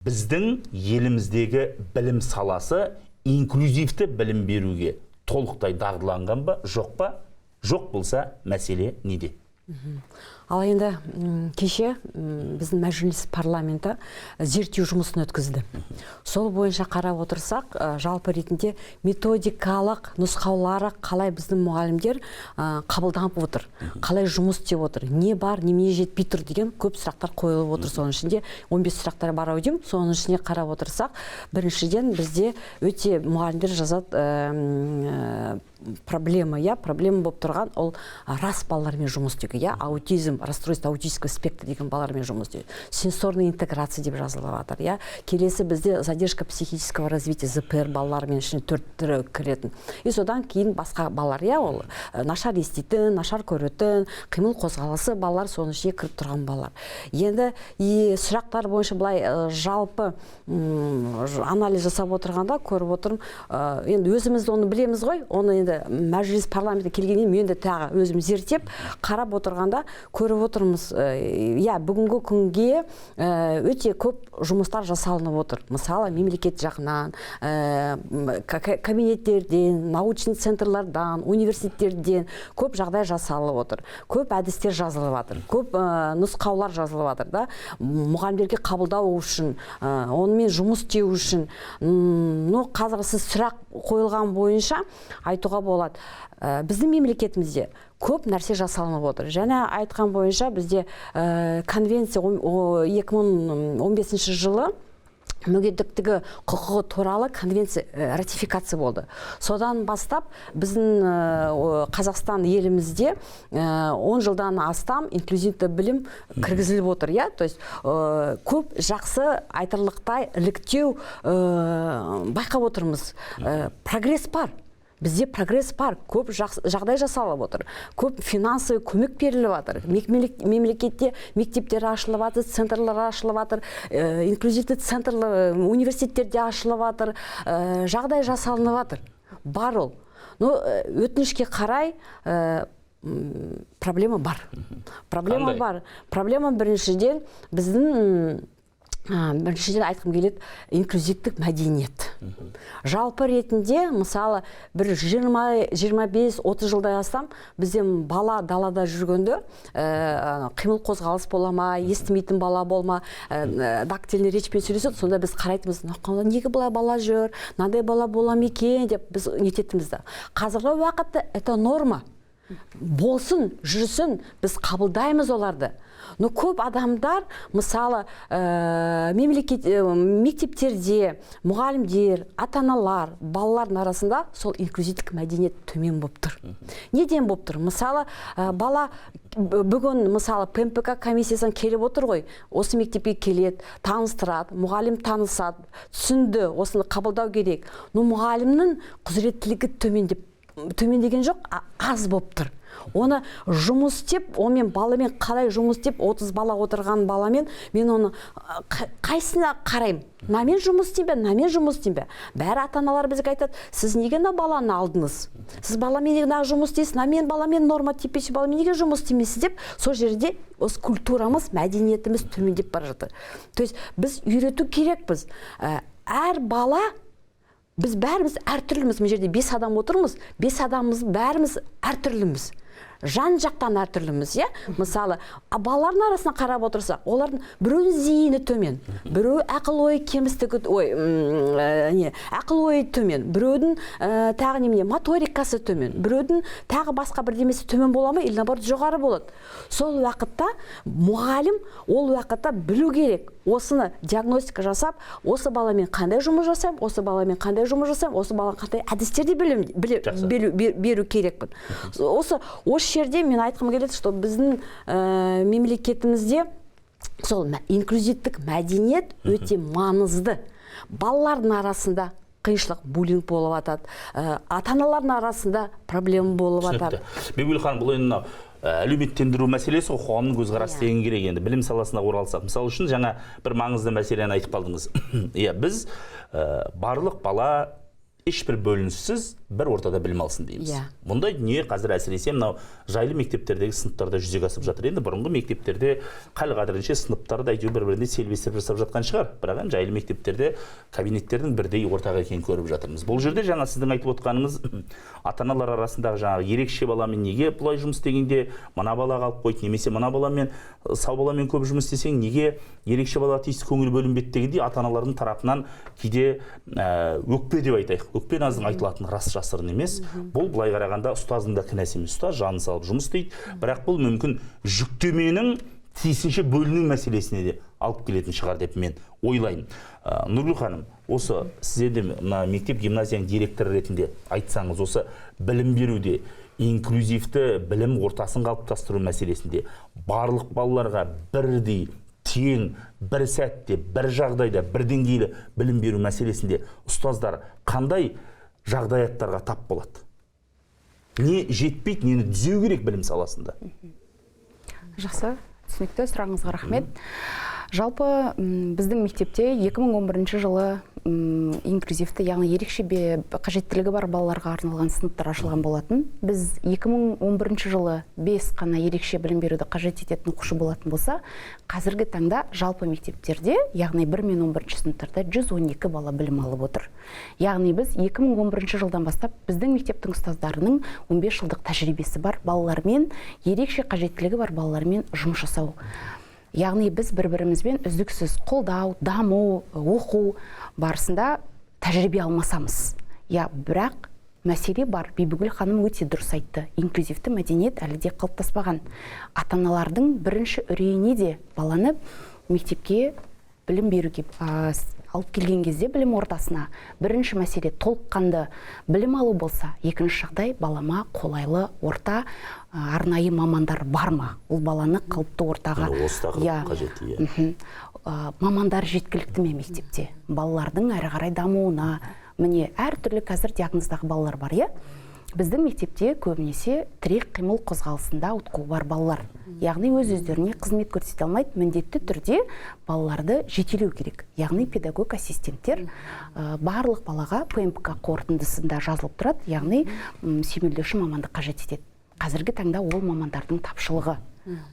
Біздің еліміздегі білім саласы инклюзивті білім беруге толықтай дағдыланған ба, жоқ па? Жоқ болса, мәселе неде? Ал енді кеше біздің Мәжіліс парламенті зерттеу жұмысын өткізді. Сол бойынша қарап отырсақ, жалпы ретінде методикалық нұсқаулары қалай біздің мұғалімдер қабылданып отыр, қалай жұмыс істеп отыр, не бар, немене жетпей тұр деген көп сұрақтар қойылып отыр. Соның ішінде 15 сұрақтар бар ау деймін. Соның ішінде қарап отырсақ, біріншіден, бізде өте мұғалімдер жазады, проблема, иә, проблема болып тұрған ол рас балалармен жұмыс істеуге, иә, аутизм, расстройство аутического спектра деген балалармен жұмыс істеу, сенсорный интеграция деп жазылып жатыр, иә. Келесі бізде задержка психического развития, ЗПР балалармен, ішіне төрт түрі кіретін, и содан кейін басқа балалар, иә, ол нашар еститін, нашар көретін, қимыл қозғалысы балалар, соның ішіне кіріп тұрған балалар. Енді и сұрақтар бойынша былай жалпы анализ жасап отырғанда көріп отырмын, енді өзіміз оны білеміз ғой. Оны енді Мәжіліс парламентіне келгеннен мен де тағы өзім зерттеп қарап отырғанда көріп отырмыз, иә, бүгінгі күнге өте көп жұмыстар жасалынып отыр. Мысалы, мемлекет жағынан, кабинеттерден, научный центрлардан, университеттерден көп жағдай жасалып отыр, көп әдістер жазылып жатыр, көп нұсқаулар жазылып жатыр да, мұғалімдерге қабылдау үшін, онымен жұмыс істеу үшін. Но қазір сіз сұрақ қойылған бойынша айтуға болады. Біздің мемлекетімізде көп нәрсе жасалынып отыр. Және айтқан бойынша бізде конвенция 2015 жылы мүгедектігі құқығы туралы конвенция ратификация болды. Содан бастап біздің Қазақстан елімізде 10 жылдан астам инклюзивті білім кіргізіліп отыр, иә. То есть көп жақсы, айтарлықтай іліктеу байқап отырмыз. Прогресс бар, бізде прогресс бар, көп жақсы жағдай жасалып отыр, көп финансовый көмек беріліп жатыр. Мемлекетте мектептер ашылып жатыр, центрлар ашылып жатыр, инклюзивті центрлар университеттерде ашылып жатыр, жағдай жасалынып жатыр, бар ол. Но өкінішке қарай, проблема бар, проблема Қандай? бар. Проблема біріншіден, біздің біріншіден айтқым келеді, инклюзивтік мәдениет жалпы ретінде. Мысалы, бір 20, 25, 30 жылдай астам бізде бала далада жүргенде қимыл қозғалыс бола ма, естімейтін бала болма, дактильный речьпен сөйлеседі. Сонда біз қарайтынбыз: «Мынау неге былай бала жүр, мынандай бала бола ма екен?» – деп біз нететінбіз да. Қазіргі уақытта это норма болсын, жүрсін, біз қабылдаймыз оларды. Но көп адамдар, мысалы, мемлекет, мектептерде мұғалімдер, ата аналар, балалардың арасында сол инклюзивтік мәдениет төмен болып тұр. Неден болып тұр? Мысалы, бала бүгін, мысалы, ПМПК комиссиясынан келіп отыр ғой, осы мектепке келеді, таныстырады, мұғалім танысады, түсінді, осыны қабылдау керек. Но мұғалімнің құзыреттілігі төмендеп, төмендеген жоқ, аз болып тұр. Оны жұмыс істеп, онымен, баламен қалай жұмыс істеп, 30 бала отырған баламен мен оны қайсына қараймын, мынамен жұмыс істеймін бе, мынамен жұмыс істеймін бе? Бәрі ата аналар бізге айтады: «Сіз неге мына баланы алдыңыз? Сіз баламен неге мына жұмыс істейсіз? Мынамен баламен, нормотипичный баламен неге жұмыс істемейсіз?» – деп. Сол жерде осы культурамыз, мәдениетіміз төмендеп бара жатыр. То есть біз үйрету керекпіз. Әр бала, біз бәріміз әртүрліміз. Мына жерде бес адам отырмыз, бес адамымыз бәріміз әртүрліміз, жан жақтан әртүрліміз, иә. Мысалы, балалардың арасына қарап отырсақ, олардың біреуінің зейіні төмен, біреуі ақыл ой кемістігі, ой, не, ақыл ойы төмен, біреудің тағы немене, моторикасы төмен, біреудің тағы басқа бірдемесі төмен бола ма или наоборот жоғары болады. Сол уақытта мұғалім ол уақытта білу керек, осыны диагностика жасап, осы баламен қандай жұмыс жасаймын, осы баламен қандай жұмыс жасаймын, осы балаға қандай әдістерді білім, біле, Жақсы. беру керекпін. Осы жерде мен айтқым келеді, что біздің мемлекетімізде сол инклюзивтік мәдениет өте маңызды. Балалардың арасында қиыншылық, буллинг болып жатады, ата аналардың арасында проблема болып жатады. Түсінікті. Бибігүл ханым, бұл енді мынау әлеуметтендіру мәселесі ғой, қоғамның көзқарасы деген керек. Енді білім саласына оралсақ, мысалы үшін, жаңа бір маңызды мәселені айтып қалдыңыз, иә, біз барлық бала Ешбір бөлініссіз бір ортада білім алсын дейміз. Иә. Бұндай дүние қазір, әсіресе мынау жайлы мектептердегі сыныптарда жүзеге асып жатыр. Енді бұрынғы мектептерде қал қадірінше сыныптарды әйтеуір бір біріне селбестіріп жасап жатқан шығар, бірақ енді жайлы мектептерде кабинеттердің бірдей ортақ екенін көріп жатырмыз. Бұл жерде жаңа сіздің айтып отқаныңыз, ата аналар арасындағы жаңағы ерекше баламен неге бұлай жұмыс істегенде мына бала қалып қойды немесе мына баламен, сау баламен көп жұмыс істесең, неге ерекше балаға тиісті көңіл бөлінбеді дегендей, ата аналардың тарапынан кейде өкпе деп айтайық, өкпе наздың айтылатыны рас, жасырын емес. Бұл былай қарағанда ұстаздың да кінәсі емес, ұстаз жанын салып жұмыс істейді, бірақ бұл мүмкін жүктеменің тиісінше бөліну мәселесіне де алып келетін шығар деп мен ойлаймын. Нұргүл ханым, осы сіз енді мына мектеп гимназияның директоры ретінде айтсаңыз, осы білім беруде инклюзивті білім ортасын қалыптастыру мәселесінде барлық балаларға бірдей, тең, бір сәтте, бір жағдайда, бір деңгейлі білім беру мәселесінде ұстаздар қандай жағдаяттарға тап болады? Не жетпейді, нені түзеу керек білім саласында? Жақсы, түсінікті, сұрағыңызға рахмет. Жалпы біздің мектепте 2011 жылы инклюзивті, яғни ерекше қажеттілігі бар балаларға арналған сыныптар ашылған болатын. Біз 2011 жылы 5 қана ерекше білім беруді қажет ететін оқушы болатын болса, қазіргі таңда жалпы мектептерде, яғни 1 мен 11 сыныптарда 112 бала білім алып отыр. Яғни біз 2011 жылдан бастап біздің мектептің ұстаздарының 15 жылдық тәжірибесі бар, балалармен, ерекше қажеттілігі бар балалармен жұмыс жасау. Яғни біз бір-бірімізбен үздіксіз қолдау, даму, оқу барысында тәжірибе алмасамыз. Я, бірақ мәселе бар. Бибігүл ханым өте дұрыс айтты. Инклюзивті мәдениет әлі де қалыптаспаған. Ата-аналардың бірінші үрейіне де баланы мектепке білім беруге алып келген кезде білім ордасына бірінші мәселе толыққанды білім алу болса, екінші жағдай балама қолайлы орта, арнайы мамандар бар ма? Ол баланы қалыпты ортаға Міне, осы тақырып қажет, иә. Мамандар жеткілікті ме мектепте? Балалардың әрі қарай дамуына, міне, әртүрлі қазір диагноздағы балалар бар, иә? Біздің мектепте көбінесе тірек қимыл қозғалысында ауытқуы бар балалар. Яғни өз өздеріне қызмет көрсете алмайды, міндетті түрде балаларды жетелеу керек. Яғни педагог ассистенттер барлық балаға ПМПК қорытындысында жазылып тұрады, яғни сүйемелдеуші маманды қажет етеді. Қазіргі таңда ол мамандардың тапшылығы.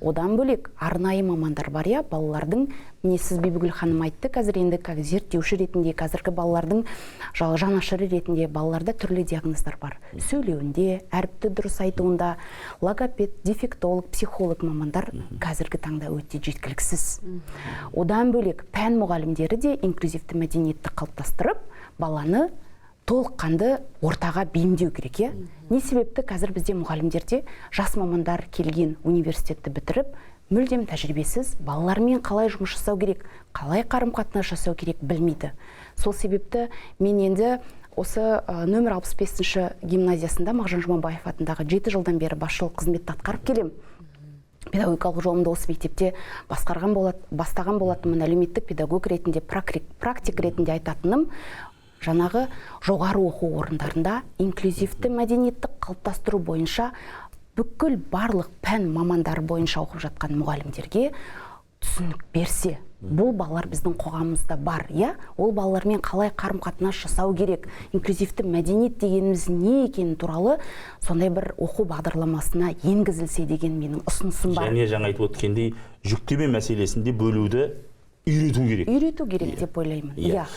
Одан бөлек арнайы мамандар бар, иә, балалардың, міне, сіз, Бибігүл ханым, айтты, қазір енді как зерттеуші ретінде, қазіргі балалардың жанашыры ретінде балаларда түрлі диагноздар бар. Сөйлеуінде, әріпті дұрыс айтуында логопед, дефектолог, психолог мамандар қазіргі таңда өте жеткіліксіз. Одан бөлек пән мұғалімдері де инклюзивті мәдениетті қалыптастырып, баланы толыққанды ортаға бейімдеу керек, иә? Не себепті қазір бізде мұғалімдерде жас мамандар келген, университетті бітіріп, мүлдем тәжірибесіз, балалармен қалай жұмыс жасау керек, қалай қарым-қатынас жасау керек білмейді. Сол себепті мен енді осы нөмір 65-ші гимназиясында Мағжан Жұмабаев атындағы 7 жылдан бері басшылық қызметті атқарып келемін. Педагогикалық жолымды осы мектепте бастаған болатынмын. Әлеуметтік педагог ретінде, практик ретінде айтатыным, жаңағы жоғары оқу орындарында инклюзивті мәдениетті қалыптастыру бойынша бүкіл барлық пән мамандары бойынша оқып жатқан мұғалімдерге түсінік берсе, бұл балалар біздің қоғамымызда бар, иә? Ол балалармен қалай қарым-қатынас жасау керек, инклюзивті мәдениет дегеніміз не екені туралы сондай бір оқу бағдарламасына енгізілсе деген менің ұсынысым бар. Және жаңа айтып өткендей, жүктеме мәселесінде бөлуді үйрету керек. Үйрету керек деп ойлаймын. Иә. Иә.